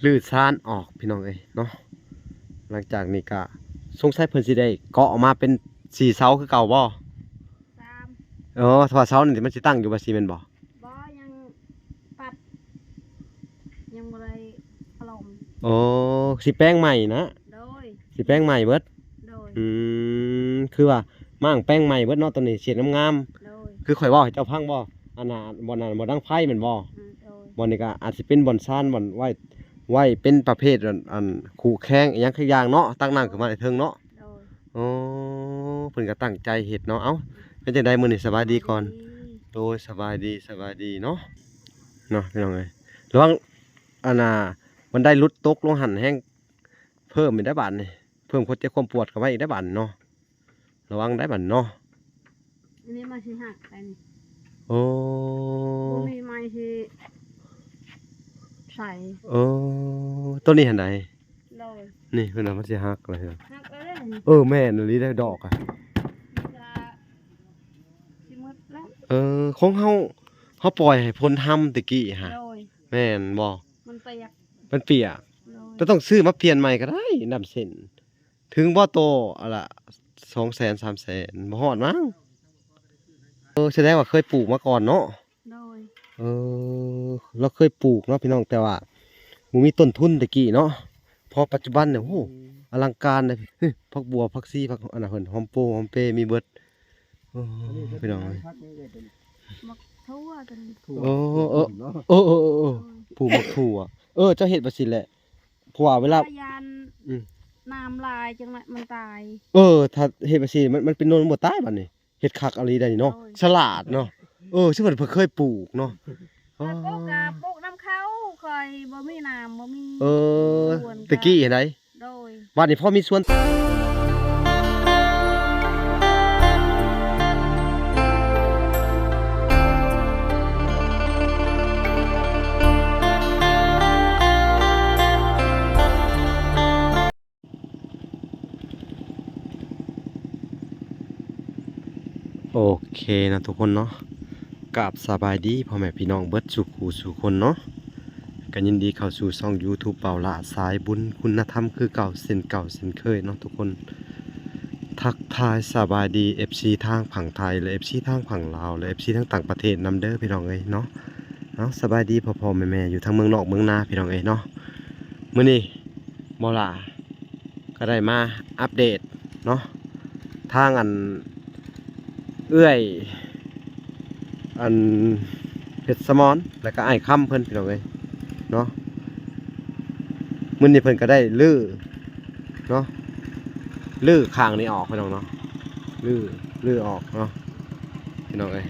ຮື້ຊານອອກພີ່ນ້ອງເອີຍເນາະ. ຫຼັງຈາກນີ້ກະສົງໄສເພິ່ນຊິໄດ້ເກາະອອກມາເປັນສີ່ເສົາຄືເກົ່າບໍ່? ສາມ ເອີ ຖ້າວ່າເສົານີ້ມັນຊິຕັ້ງຢູ່ວ່າຊີ້ແມ່ນບໍ່? ບໍ່ ຍັງປັດ ຍັງບໍ່ໄດ້ປະລົມ. ໂອ້ ຊິແປງໃໝ່ນະ? ໂດຍ ຊິແປງໃໝ່ເບິດ? ໂດຍ ອືມ ຄືວ່າມ້າງແປງໃໝ່ເບິດເນາະ ຕອນນີ້ເຮັດງາມໆ. ໂດຍ ຄືຂ້ອຍເວົ້າໃຫ້ເຈົ້າຟັງບໍ່? ອັນນ່າ ບ່ອນນັ້ນ ບ່ອນດັງໄຟແມ່ນບໍ່? ອືມ ໂດຍ ບ່ອນນີ້ກໍອາດຊິເປັນບ່ອນຊານ ບ່ອນໄວ້ ໄວ້ເປັນປະເພດ ອັນ ອັນ ຄູແຄງອີ່ຫຍັງຄືຢ່າງເນາະ ຕັກນ້ຳຂຶ້ນມາໃນເທິງເນາະ. ໂດຍ ໂອ້ ເພິ່ນກໍຕັ້ງໃຈເຮັດເນາະ. ເອົ້າ ເປັນຈັ່ງໃດມື້ນີ້ ສະບາຍດີກ່ອນ? ສະບາຍດີ ໂດຍ ສະບາຍດີ ສະບາຍດີເນາະ ເນາະ ພີ່ນ້ອງເອີຍ. ລະວັງ ອັນນ່າ ບັນໄດຫຼຸດຕົກລົງຫັ້ນແຮງ ເພີ່ມອີກໄດ໋ບາດນີ້ ເພີ່ມຄວາມເຈັບຄວາມປວດເຂົ້າໄປອີກໄດ໋ບາດນີ້ເນາະ. ລະວັງໄດ໋ບາດນີ້ເນາະ. ອັນນີ້ມັນຊິຫັກໄປນີ້. ໂອ້ ບໍ່ມີໄມ້ຊິໃສ່. ເອີ ໂຕນີ້ຫັ້ນໃດ? ໂດຍ ນີ້ເພິ່ນວ່າມັນຊິຫັກແລ້ວ. ຫັກແລ້ວເດ້ນີ້. ເອີ ແມ່ນອີ່ຫຼີເດ້ ດອກອະ ມັນກະຊິໝົດແລ້ວ. ເອີ ຂອງເຮົາ ເຮົາປ່ອຍໃຫ້ຝົນທຳແຕ່ກີ້ຫັ້ນ. ໂດຍ ແມ່ນບໍ່? ມັນປຽກ ມັນປຽກ. ໂດຍ ແຕ່ຕ້ອງຊື້ມາປ່ຽນໃໝ່ກໍໄດ້ ນ້ຳເສັ້ນ. ເຖິງບໍ່ໂຕ ອັນລະ ສອງແສນ ສາມແສນ ບໍ່ຮອດມັ້ງ. ເອີ ສະແດງວ່າເຄີຍປູກມາກ່ອນເນາະ. ໂດຍ ເອີ ລາວເຄີຍປູກເນາະພີ່ນ້ອງ ແຕ່ວ່າບໍ່ມີຕົ້ນທຶນແຕ່ກີ້ເນາະ. ພໍປັດຈຸບັນນີ້ ໂອ້ ອະລັງການເດ້. ເຮີ້ຍ ຜັກບົວ ຜັກຊີ ຜັກ ອັນນັ້ນເພິ່ນ ຫອມໂປ ຫອມເປ ມີເບິດ. ໂອ້ ພີ່ນ້ອງເອີຍ ໝາກຖົ່ວຕົວນີ້. ໂອ້ ເອີ ເອີ ເອີ ເອີ ເອີ ເອີ ປູກໝາກຖົ່ວ. ເອີ ເຈົ້າເຮັດແບບຊີ້ແຫຼະ ເພາະວ່າເວລາ ຢ້ານ ອືມ ນ້ຳຫຼາຍຈັ່ງນັ້ນມັນຕາຍ. ເອີ ຖ້າເຮັດແບບຊີ້ ມັນ ມັນເປັນໂນນ ມັນບໍ່ຕາຍບາດນີ້. ເຮັດຄັກອີ່ຫຼີໄດ໋ນີ້ເນາະ. ໂດຍ ສະຫຼາດເນາະ. ເອີ ຊິເພິ່ນເຄີຍປູກເນາະ. ເອີ ປູກກະປູກນຳເຂົາ ຂ້ອຍບໍ່ມີນ້ຳ ບໍ່ມີ. ເອີ ສວນ ແຕ່ກີ້ຫັ້ນໃດ໋. ໂດຍ ບາດນີ້ພໍມີສວນ. ໂອເຄເນາະທຸກຄົນເນາະ ກາບສະບາຍດີພໍ່ແມ່ພີ່ນ້ອງເບິດສູ່ຄູ່ສູ່ຄົນເນາະ. ກໍຍິນດີເຂົ້າສູ່ຊ່ອງຢູທູບເບົາຫຼ້າສາຍບຸນຄຸນນະທຳຄືເກົ່າ ເຊັ່ນເກົ່າເຊັ່ນເຄີຍເນາະທຸກຄົນ. ທັກທາຍສະບາຍດີເອັຟຊີທາງຝັ່ງໄທ ແລະ ເອັຟຊີທາງຝັ່ງລາວ ແລະ ເອັຟຊີທາງຕ່າງປະເທດນຳເດີພີ່ນ້ອງເອີຍເນາະ. ເອົາ ສະບາຍດີພໍ່ໆແມ່ໆຢູ່ທາງເມືອງນອກເມືອງນາພີ່ນ້ອງເອີຍເນາະ. ມື້ນີ້ ບໍ່ຫຼ້າ ກໍໄດ້ມາອັບເດດເນາະ ທາງອັນ ເອື້ອຍ ອັນ ເພັດສະໝອນ ແລ້ວກໍອ້າຍຄຳເພິ່ນ ພີ່ນ້ອງເອີຍເນາະ. ມື້ນີ້ເພິ່ນກໍໄດ້ຮື້ເນາະ ຮື້ຂ້າງນີ້ອອກ ພີ່ນ້ອງເນາະ ຮື້ ຮື້ອອກເນາະ ພີ່ນ້ອງເອີຍ.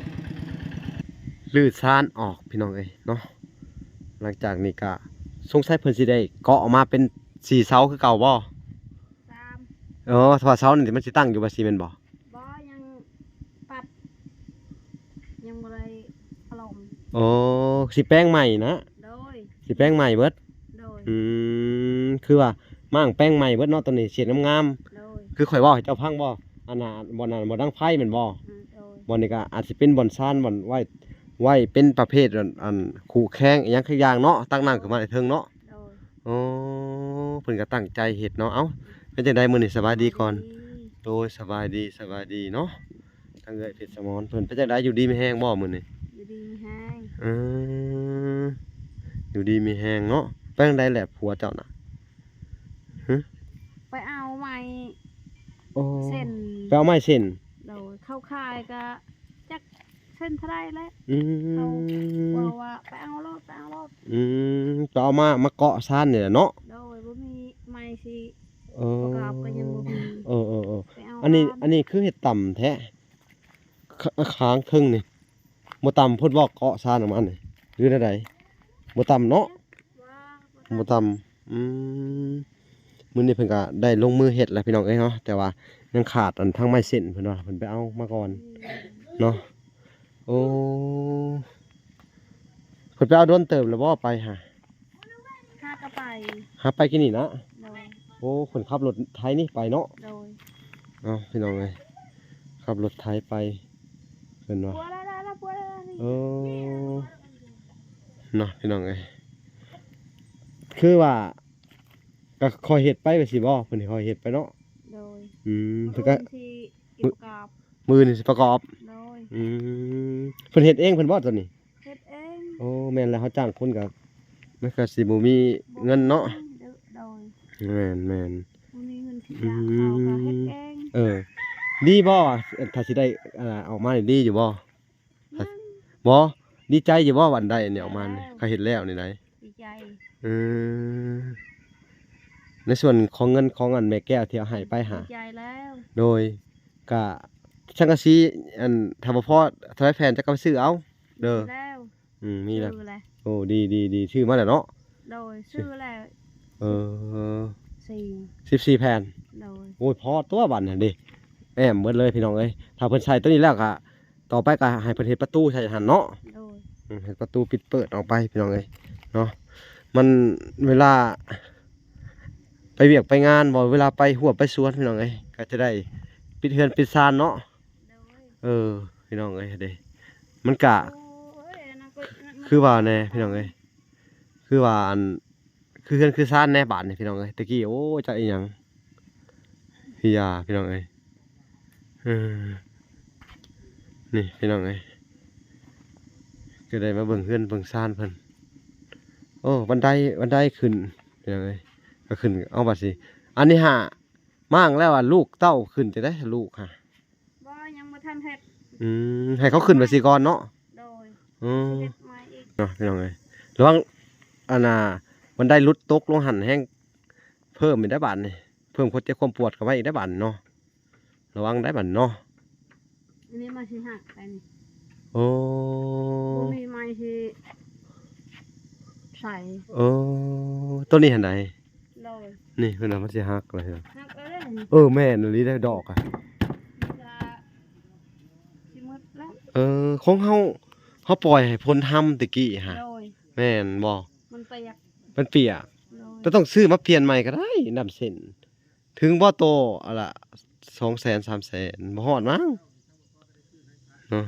ຮື້ຊານອອກ ພີ່ນ້ອງເອີຍເນາະ. ຫຼັງຈາກນີ້ກະສົງໄສເພິ່ນຊິໄດ້ເກາະອອກມາເປັນສີ່ເສົາຄືເກົ່າບໍ່? ສາມ ເອີ ຖ້າວ່າເສົານີ້ມັນຊິຕັ້ງຢູ່ວ່າຊີ້ແມ່ນບໍ່? ບໍ່ ຍັງປັດ ຍັງບໍ່ໄດ້ປະລົມ. ໂອ້ ຊິແປງໃໝ່ນະ? ໂດຍ ຊິແປງໃໝ່ເບິດ? ໂດຍ ອືມ ຄືວ່າມ້າງແປງໃໝ່ເບິດເນາະ ຕອນນີ້ເຮັດງາມໆ. ໂດຍ ຄືຂ້ອຍເວົ້າໃຫ້ເຈົ້າຟັງບໍ່? ອັນນ່າ ບ່ອນນັ້ນ ບ່ອນດັງໄຟແມ່ນບໍ່? ອືມ ໂດຍ ບ່ອນນີ້ກໍອາດຊິເປັນບ່ອນຊານ ບ່ອນໄວ້ ໄວ້ເປັນປະເພດ ອັນ ອັນ ຄູແຄງອີ່ຫຍັງຄືຢ່າງເນາະ ຕັກນ້ຳຂຶ້ນມາໃນເທິງເນາະ. ໂດຍ ໂອ້ ເພິ່ນກໍຕັ້ງໃຈເຮັດເນາະ. ເອົ້າ ເປັນຈັ່ງໃດມື້ນີ້ ສະບາຍດີກ່ອນ? ສະບາຍດີ ໂດຍ ສະບາຍດີ ສະບາຍດີເນາະ. ທາງເອື້ອຍເພັດສະໝອນເພິ່ນ ເປັນຈັ່ງໃດ ຢູ່ດີມີແຮງບໍ່ມື້ນີ້? ຢູ່ດີມີແຮງ. ເອີ ຢູ່ດີມີແຮງເນາະ. ໄປທາງໃດແຫຼະຜົວເຈົ້ານະ? ຫຶ ໄປເອົາໄມ້ ໂອ້ ເສັ້ນ ໄປເອົາໄມ້ເສັ້ນ. ໂດຍ ເຂົາຂາຍກໍຈັກເສັ້ນເທົ່າໃດແຫຼະ. ອືມ ເຂົາເວົ້າວ່າໄປເອົາໂລດ ໄປເອົາໂລດ. ອືມ ໄປເອົາມາ ມາເກາະຊານນີ້ແຫຼະເນາະ. ໂດຍ ບໍ່ມີໄມ້ຊິ ເອີ ປະກອບກໍຍັງບໍ່ມີ. ເອີໆໆ ໄປເອົາ ອັນນີ້ ອັນນີ້ຄືເຮັດຕ່ຳແທ້ ຂ- ຂ້າງເທິງນີ້ ບໍ່ຕ່ຳໂພດບໍ່ ເກາະຊານອອກມານີ້ ຫຼືແນວໃດ? ບໍ່ຕ່ຳເນາະ ບໍ່ຕ່ຳ. ອືມ ມື້ນີ້ເພິ່ນກໍໄດ້ລົງມືເຮັດແລ້ວພີ່ນ້ອງເອີຍເນາະ ແຕ່ວ່າຍັງຂາດອັນທາງໄມ້ເສັ້ນ ເພິ່ນວ່າເພິ່ນໄປເອົາມາກ່ອນເນາະ. ໂອ້ ເພິ່ນໄປເອົາດົນເຕີບແລ້ວບໍ່ ໄປຫາ? ຫາກໍໄປ ຫາໄປກີ້ນີ້ນະ. ໂດຍ ໂອ້ ເພິ່ນຂັບລົດໄຖນີ້ໄປເນາະ. ໂດຍ ເອົາ ພີ່ນ້ອງເອີຍ ຂັບລົດໄຖໄປ ເພິ່ນວ່າ ເອີ ເນາະ ພີ່ນ້ອງເອີຍ. ຄືວ່າ ກໍຄ່ອຍເຮັດໄປວ່າຊີ້ບໍ? ເພິ່ນໃຫ້ຄ່ອຍເຮັດໄປເນາະ. ໂດຍ. ອືມ ເພິ່ນກໍ ມື້ອື່ນຊິປະກອບ ມື້ອື່ນຊິປະກອບ. ໂດຍ. ອືມ ເພິ່ນເຮັດເອງເພິ່ນບໍຕອນນີ້? ເຮັດເອງ. ໂອ້ ແມ່ນແລ້ວ ເຮົາຈ້າງຄົນກໍ ມັນກໍຊິບໍ່ມີເງິນເນາະ. ໂດຍ. ແມ່ນໆ ບໍ່ມີເງິນຊິຈ້າງເຂົາກໍເຮັດເອງ. ເອີ ດີບໍ່ ຖ້າຊິໄດ້ ອ່າ ອອກມານີ້ ດີຢູ່ບໍ່? ບໍ່ ດີໃຈຢູ່ບໍ່ ວັນໄດ້ອັນນີ້ອອກມານີ້ ເຮັດແລ້ວ ເຂົາເຮັດແລ້ວນີ້ໄດ໋? ດີໃຈ. ເອີ ໃນສ່ວນຂອງເງິນຂອງອັນແມ່ແກ້ວທີ່ເອົາໃຫ້ໄປຫາ ດີໃຈແລ້ວ. ໂດຍ. ກະສັງກະສີ ອັນ ຖ້າບໍ່ພໍເທົ່າໃດແຜ່ນ ເຈົ້າກໍໄປຊື້ເອົາເດີ. ແລ້ວ. ອືມ ມີແລ້ວ ຊື້ແລ້ວ. ໂອ້ ດີໆໆ ຊື້ມາແລ້ວເນາະ. ໂດຍ. ຊື້ແລ້ວ. ເອີ ສິບສີ່ ສິບສີ່ແຜ່ນ. ໂດຍ. ໂອ້ຍ ພໍຕົວະບັດນີ້ເດ້ ແອ້ມເບິດເລີຍພີ່ນ້ອງເອີຍ. ຖ້າເພິ່ນໃສ່ຕົວນີ້ແລ້ວກະ ຕໍ່ໄປກໍໃຫ້ເພິ່ນເຮັດປະຕູໃສ່ຫັ້ນເນາະ. ໂດຍ. ອືມ ເຮັດປະຕູປິດເປີດອອກໄປພີ່ນ້ອງເອີຍເນາະ. ມັນເວລາໄປວຽກໄປງານບໍ ເວລາໄປຮົ້ວໄປສວນພີ່ນ້ອງເອີຍ ກໍຈະໄດ້ປິດເຮືອນປິດຊານເນາະ. ໂດຍ. ເອີ ພີ່ນ້ອງເອີຍເດ້ ມັນກະ ໂອ້ຍ ອັນນັ້ນກໍ ຄືວ່າແນ່ພີ່ນ້ອງເອີຍ ຄືວ່າອັນ ຄືເຮືອນຄືຊານແນ່ບາດນີ້ພີ່ນ້ອງເອີຍ. ແຕ່ກີ້ ໂອ້ ຈັກອີ່ຫຍັງ ຄືຢາພີ່ນ້ອງເອີຍ. ເອີ ນີ້ພີ່ນ້ອງເອີຍ ກໍໄດ້ມາເບິ່ງເຮືອນເບິ່ງຊານເພິ່ນ. ໂອ້ ບັນໄດ ບັນໄດຂຶ້ນພີ່ນ້ອງເອີຍ ກໍຂຶ້ນ. ເອົາ ບາດຊິ ອັນນີ້ຫາມ້າງແລ້ວ ອະ ລູກເຕົ້າຂຶ້ນຈັ່ງໃດ ລູກຫາ? ບໍ່ ຍັງບໍ່ທັນເຮັດ. ອືມ ໃຫ້ເຂົາຂຶ້ນໄປຊິກ່ອນເນາະ. ໂດຍ. ອືມ ຊິເຮັດໃໝ່ອີກເນາະພີ່ນ້ອງເອີຍ. ລະວັງ ອັນນ່າ ບັນໄດຫຼຸດຕົກລົງຫັ້ນແຮງເພີ່ມອີກໄດ໋ບາດນີ້ ເພີ່ມຄວາມເຈັບຄວາມປວດເຂົ້າໄປອີກໄດ໋ບາດນີ້ເນາະ. ລະວັງໄດ້ບັດເນາະ. ອັນນີ້ມັນຊິຫັກໄປນີ້. ໂອ້ ບໍ່ມີໄມ້ຊິໃສ່. ເອີ ໂຕນີ້ຫັ້ນໃດ? ໂດຍ. ນີ້ເພິ່ນວ່າມັນຊິຫັກແລ້ວ. ຫັກແລ້ວເດ້ນີ້. ເອີ ແມ່ນອີ່ຫຼີເດ້ ດອກອະ ມັນກະຊິໝົດແລ້ວ. ເອີ ຂອງເຮົາ ເຮົາປ່ອຍໃຫ້ຝົນທຳແຕ່ກີ້ຫະ. ໂດຍ. ແມ່ນບໍ່? ມັນປຽກ ມັນປຽກ. ໂດຍ. ແຕ່ຕ້ອງຊື້ມາປ່ຽນໃໝ່ກໍໄດ້ ນ້ຳເສັ້ນ. ເຖິງບໍ່ໂຕ ອັນລະ ສອງແສນ ສາມແສນ ບໍ່ຮອດມັ້ງເນາະ.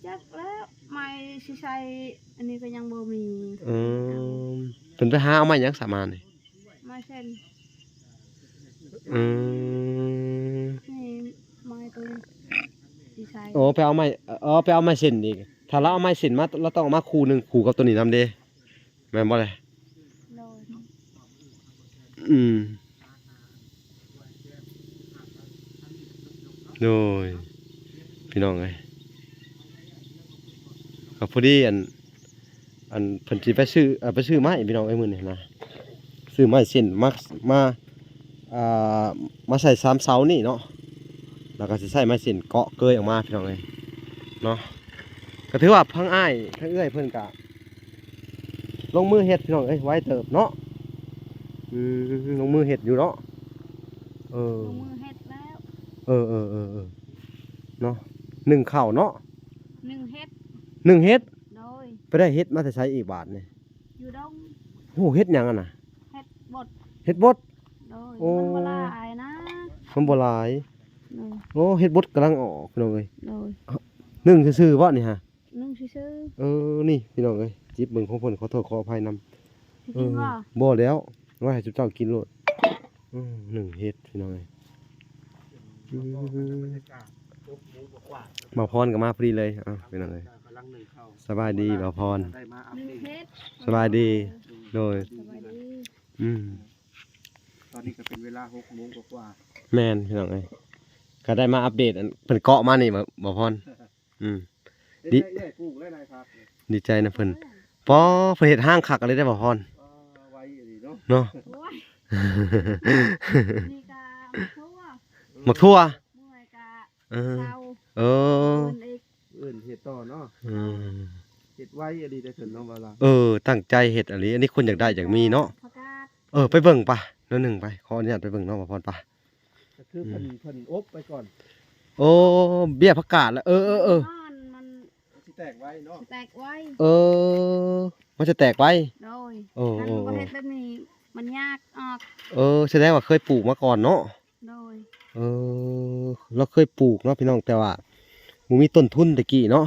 ຈັກແລ້ວ ໄມ້ຊິໃສ່ ອັນນີ້ກໍຍັງບໍ່ມີ. ເອີ ເພິ່ນໄປຫາເອົາໄມ້ຫຍັງສາມານີ້? ໄມ້ເສັ້ນ. ອືມ ນີ້ໄມ້ໂຕນີ້ຊິໃສ່. ໂອ້ ໄປເອົາໄມ້ ເອີ ໄປເອົາໄມ້ເສັ້ນອີກ. ຖ້າລາວເອົາໄມ້ເສັ້ນມາ ລາວຕ້ອງເອົາມາຄູ່ໜຶ່ງ ຄູ່ກັບໂຕນີ້ນຳເດ້. ແມ່ນບໍ່ແລະ? ໂດຍ. ອືມ ໂດຍ ພີ່ນ້ອງເອີຍ ກໍພໍດີ ອັນ ອັນເພິ່ນຊິໄປຊື້ ເອີ ໄປຊື້ໄມ້ພີ່ນ້ອງເອີຍ ມື້ນີ້ນະ ຊື້ໄມ້ເສັ້ນມາ ມາ ອ່າ ມາໃສ່ສາມເສົານີ້ເນາະ. ແລ້ວກໍຊິໃຊ້ໄມ້ເສັ້ນເກາະເກີຍອອກມາພີ່ນ້ອງເອີຍເນາະ. ກໍຖືວ່າທາງອ້າຍທາງເອື້ອຍເພິ່ນກໍລົງມືເຮັດພີ່ນ້ອງເອີຍ ໄວເຕີບເນາະ. ອືມ ລົງມືເຮັດຢູ່ເນາະ. ເອີ ລົງມືເຮັດແລ້ວ. ເອີໆໆໆ ເນາະ ໜຶ້ງເຂົ້າເນາະ. ໜຶ້ງເຫັດ ໜຶ້ງເຫັດ. ໂດຍ. ໄປໄດ້ເຫັດມາແຕ່ໃສອີກບາດນີ້? ຢູ່ດົງ. ໂອ້ ເຫັດຫຍັງຫັ້ນນະ? ເຫັດບົດ. ເຫັດບົດ. ໂດຍ. ໂອ້ ມັນບໍ່ຫຼາຍນະ ມັນບໍ່ຫຼາຍ. ໂດຍ. ໂອ້ ເຫັດບົດກຳລັງອອກພີ່ນ້ອງເອີຍ. ໂດຍ. ໜຶ້ງຊື່ໆບໍ່ນີ້ຫະ? ໜຶ້ງຊື່ໆ. ເອີ ນີ້ພີ່ນ້ອງເອີຍ ຈິບເບິ່ງຂອງເພິ່ນ ຂໍໂທດຂໍອະໄພນຳ. ຊິກິນບໍ່? ເອີ ບໍ່ແລ້ວ ໄວ້ໃຫ້ເຈົ້າກິນໂລດ. ອືມ ໜຶ້ງເຫັດພີ່ນ້ອງເອີຍ. ອືມ ບ່າວພອນກໍມາພໍດີເລີຍ. ອ້າວ ພີ່ນ້ອງເອີຍ ສະບາຍດີບ່າວພອນ. ສະບາຍດີ. ໂດຍ. ສະບາຍດີ. ອືມ ຕອນນີ້ກໍເປັນເວລາຫົກໂມງກວ່າໆ. ແມ່ນພີ່ນ້ອງເອີຍ ກໍໄດ້ມາອັບເດດ ອັນເພິ່ນເກາະມານີ້ ບ່າວ ບ່າວພອນ. ອືມ ດີ ເອື້ອຍ ເອື້ອຍປູກຫຼາຍໆຄັກ. ດີໃຈນຳເພິ່ນ. ອໍ ເພິ່ນເຮັດຮ່າງຄັກອີ່ຫຼີເດ້ບ່າວພອນ. ອໍ ໄວອີ່ຫຼີເນາະ ເນາະ. ໂອ້ຍ ນີ້ກະໝາກຖົ່ວ ໝາກຖົ່ວ. ເມື່ອຍກະ ເອີ ເຊົາ. ເອີ ເອີ້ນເຮັດຕໍ່ເນາະ. ອືມ ເຮັດໄວອີ່ຫຼີເດ້ເພິ່ນເນາະ ວ່າລະ. ເອີ ຕັ້ງໃຈເຮັດອີ່ຫຼີ ອັນນີ້ຄົນຢາກໄດ້ຢາກມີເນາະ. ເອີ ໄປເບິ່ງປະ ໜ້ອຍໜຶ່ງໄປ ຂໍອະນຸຍາດໄປເບິ່ງເນາະ ບ່າວພອນປະ. ກໍຄືເພິ່ນ ອືມ ເພິ່ນອົບໄປກ່ອນ. ໂອ້ ເບ້ຍຜັກກາດລະ. ເອີໆໆ ມັນ ມັນຊິແຕກໄວເນາະ. ຊິແຕກໄວ. ເອີ ມັນຈະແຕກໄວ. ໂດຍ. ເອີໆໆ ຄັນບໍ່ເຮັດແບບນີ້ມັນຍາກອອກ. ເອີ ສະແດງວ່າເຄີຍປູກມາກ່ອນເນາະ. ໂດຍ. ເອີ ລາວເຄີຍປູກເນາະພີ່ນ້ອງ ແຕ່ວ່າບໍ່ມີຕົ້ນທຶນແຕ່ກີ້ເນາະ.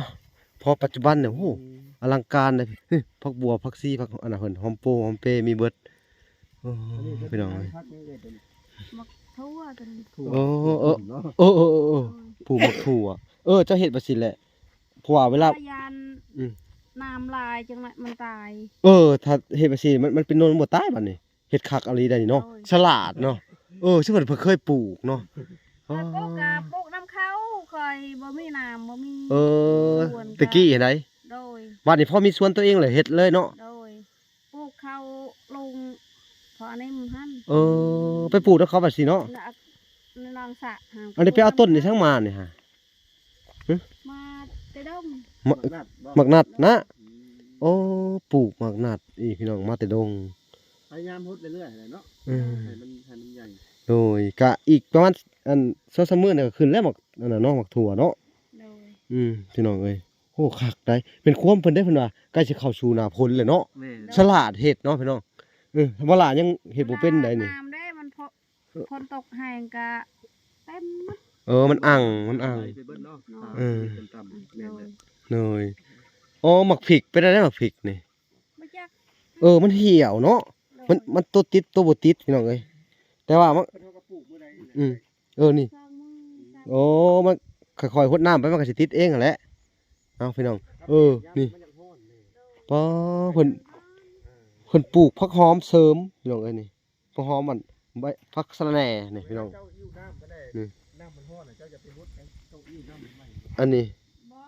ພໍປັດຈຸບັນນີ້ ໂອ້ ອືມ ອະລັງການເດ້. ເຮີ້ຍ ຜັກບົວ ຜັກຊີ ຜັກ ອັນນັ້ນເພິ່ນ ຫອມໂປ ຫອມເປ ມີເບິດ. ໂອ້ ພີ່ນ້ອງເອີຍ ໝາກຖົ່ວຕົວນີ້ ໂອ້ ເອີ ເນາະ ໂອ້ ໂອ້ ໂອ້ ໂອ້ ອືມ ປູກໝາກຖົ່ວ. ເອີ ເຈົ້າເຮັດແບບຊີ້ແຫຼະ ເພາະວ່າເວລາ ພະຍານ ອືມ ນ້ຳຫຼາຍຈັ່ງນັ້ນມັນຕາຍ. ເອີ ຖ້າເຮັດແບບຊີ້ ມັນ ມັນເປັນໂນນ ມັນບໍ່ຕາຍບາດນີ້. ເຮັດຄັກອີ່ຫຼີໄດ໋ນີ້ເນາະ ໂດຍ ສະຫຼາດເນາະ. ເອີ ເຊິ່ງເພິ່ນ ເພິ່ນເຄີຍປູກເນາະ. ຂ້ອຍປູກກໍປູກນຳເຂົາ ຂ້ອຍບໍ່ມີນ້ຳ ບໍ່ມີ ເອີ ສວນ ແຕ່ກີ້ຫັ້ນໃດ໋. ໂດຍ ບາດນີ້ພໍມີສວນຕົວເອງແລ້ວ ເຮັດເລີຍເນາະ. ໂດຍ ປູກເຂົ້າລົງ ເພາະອັນນີ້ມັນຫັ້ນ ເອີ ໄປປູກນຳເຂົາບາດຊີ້ເນາະ. ແລ້ວ ແລ້ວນ້ອງສະຫາ ອັນນີ້ໄປເອົາຕົ້ນນີ້ທາງມານີ້ຫາ ຮຶ ມາແຕ່ດົງ ໝາກ ໝາກນັດບໍ່ ໝາກນັດນະ. ອືມ ໂອ້ ປູກໝາກນັດອີກ ພີ່ນ້ອງ ມາແຕ່ດົງ. ພະຍາຍາມຫົດເລື້ອຍໆແຫຼະເນາະ ເອີ ໃຫ້ມັນ ໃຫ້ມັນໃຫຍ່. ໂດຍ ກະອີກປະມານ ອັນ ສອງສາມມື້ນີ້ກໍຂຶ້ນແລ້ວ ໝາກ ອັນນັ້ນເນາະ ໝາກຖົ່ວເນາະ. ໂດຍ ອືມ ພີ່ນ້ອງເອີຍ ໂອ້ ຄັກໄດ໋. ເປັນຄວາມເພິ່ນເດ້ ເພິ່ນວ່າໃກ້ຊິເຂົ້າສູ່ໜ້າຝົນແລ້ວເນາະ. ແມ່ນ ສະຫຼາດເຮັດເນາະ ພີ່ນ້ອງ. ເອີ ເວລາຍັງເຮັດບໍ່ເປັນໃດ໻ນີ້ ນ້ຳເດ້ ມັນເພາະ ເອີ ຝົນຕົກແຮງກະເຕັມໝົດ. ເອີ ມັນອັ່ງ ມັນອັ່ງ ໄຫຼໄປເບິດເນາະ. ເອີ ຕາມ ຕາມ ແມ່ນແຫຼະ. ໂດຍ ໂອ້ ໝາກພິກເປັນແນວໃດ ໝາກພິກນີ້? ບໍ່ຈັກ ເອີ ມັນຫ່ຽວເນາະ. ໂດຍ ມັນ ມັນໂຕຕິດໂຕບໍ່ຕິດ ພີ່ນ້ອງເອີຍ ແຕ່ວ່າມັນ ເພິ່ນເຮົາກໍປູກມື້ໃດນີ້ແຫຼະ. ອືມ ເອີ ນີ້ ສອງມື້ ສາມມື້ ໂອ້ ມັນຄ່ອຍໆຫົດນ້ຳໄປ ມັນກໍຊິຕິດເອງຫັ້ນແຫຼະ. ເອົາ ພີ່ນ້ອງ ເອີ ນີ້ ມັນຢາກຮ້ອນນີ້ ປ້າ ເພິ່ນ ເພິ່ນປູກຜັກຫອມເສີມ ພີ່ນ້ອງເອີຍ ນີ້ ຜັກຫອມ ອັນ ໃບ ຜັກສະລະແໜ່ນີ້ ພີ່ນ້ອງ. ເຈົ້າຫິ້ວນ້ຳໄປແລ້ວ ນີ້ ນ້ຳມັນຮ້ອນນະ ເຈົ້າຢ່າໄປຫົດໃນ ຕ້ອງຫິ້ວນ້ຳໃໝ່. ອັນນີ້ ບໍ່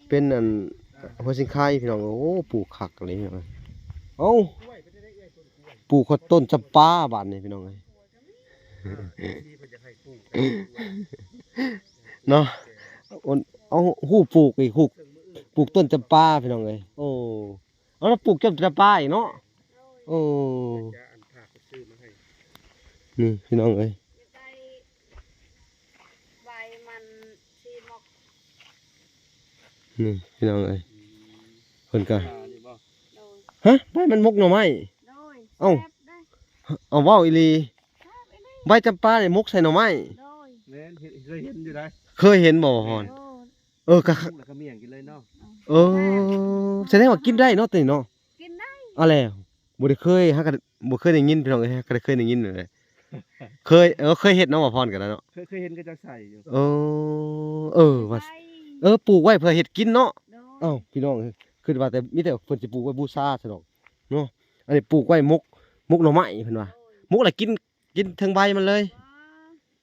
ເປັນອັນຫົວສິງໄຄ ພີ່ນ້ອງ. ໂອ້ ປູກຄັກອີ່ຫຼີ. ເອົ້າ ປູກຮອດຕົ້ນຈຳປາບາດນີ້ ພີ່ນ້ອງເອີຍ ເນາະ. ເອົາ ຮູ້ປູກອີກ ຮູ້ ປູກຕົ້ນຈຳປາ ພີ່ນ້ອງເອີຍ. ໂອ້ ເອົາ ແລ້ວປູກຕົ້ນຈຳປາອີກເນາະ. ໂອ້ ນີ້ ພີ່ນ້ອງເອີຍ ຢາກໄດ້ໃບມັນຊີໝົກ ນີ້ ພີ່ນ້ອງເອີຍ ເພິ່ນກະ ໂດຍ ຮະ ໃບມັນໝົກໜໍ່ໄມ້. ໂດຍ ເອົ້າ ແຊບເດ້ ເອົາ ເວົ້າອີ່ຫຼີ ແຊບອີ່ຫຼີ ໃບຈຳປານີ້ໝົກໃສ່ໜໍ່ໄມ້. ໂດຍ ແມ່ນ ເຫັນ ເຄີຍເຫັນຢູ່ໃດ໋. ເຄີຍເຫັນບໍ່ ພອນ? ໂດຍ ເອີ ກະ ແລ້ວກະໝ້ຽງກິນເລີຍເນາະ. ເອີ ສະແດງວ່າກິນໄດ້ເນາະ ໂຕນີ້ເນາະ. ກິນໄດ້ ເອົາແລ້ວ ບໍ່ໄດ້ເຄີຍ ຫາກະບໍ່ເຄີຍໄດ້ຍິນ ພີ່ນ້ອງເອີຍ ຫາກະໄດ້ເຄີຍໄດ້ຍິນແຫຼະ. ເຄີຍ ເອີ ເຄີຍເຮັດເນາະ ບ່າວພອນກໍໄດ້ເນາະ. ເຄີຍ ເຄີຍເຫັນເຂົາເຈົ້າໃສ່ຢູ່. ເອີ ເອີ ວ່າ ເອີ ປູກໄວ້ເພື່ອເຮັດກິນເນາະ. ໂດຍ ເອົ້າ ພີ່ນ້ອງເອີຍ ຄິດວ່າແຕ່ ມີແຕ່ເພິ່ນຊິປູກໄວ້ບູຊາຊະດອກເນາະ. ອັນນີ້ປູກໄວ້ໝົກ ໝົກໜໍ່ໄມ້ເພິ່ນວ່າ. ໂດຍ ໝົກລະກິນ ກິນເທິງໃບມັນເລີຍ. ບໍ່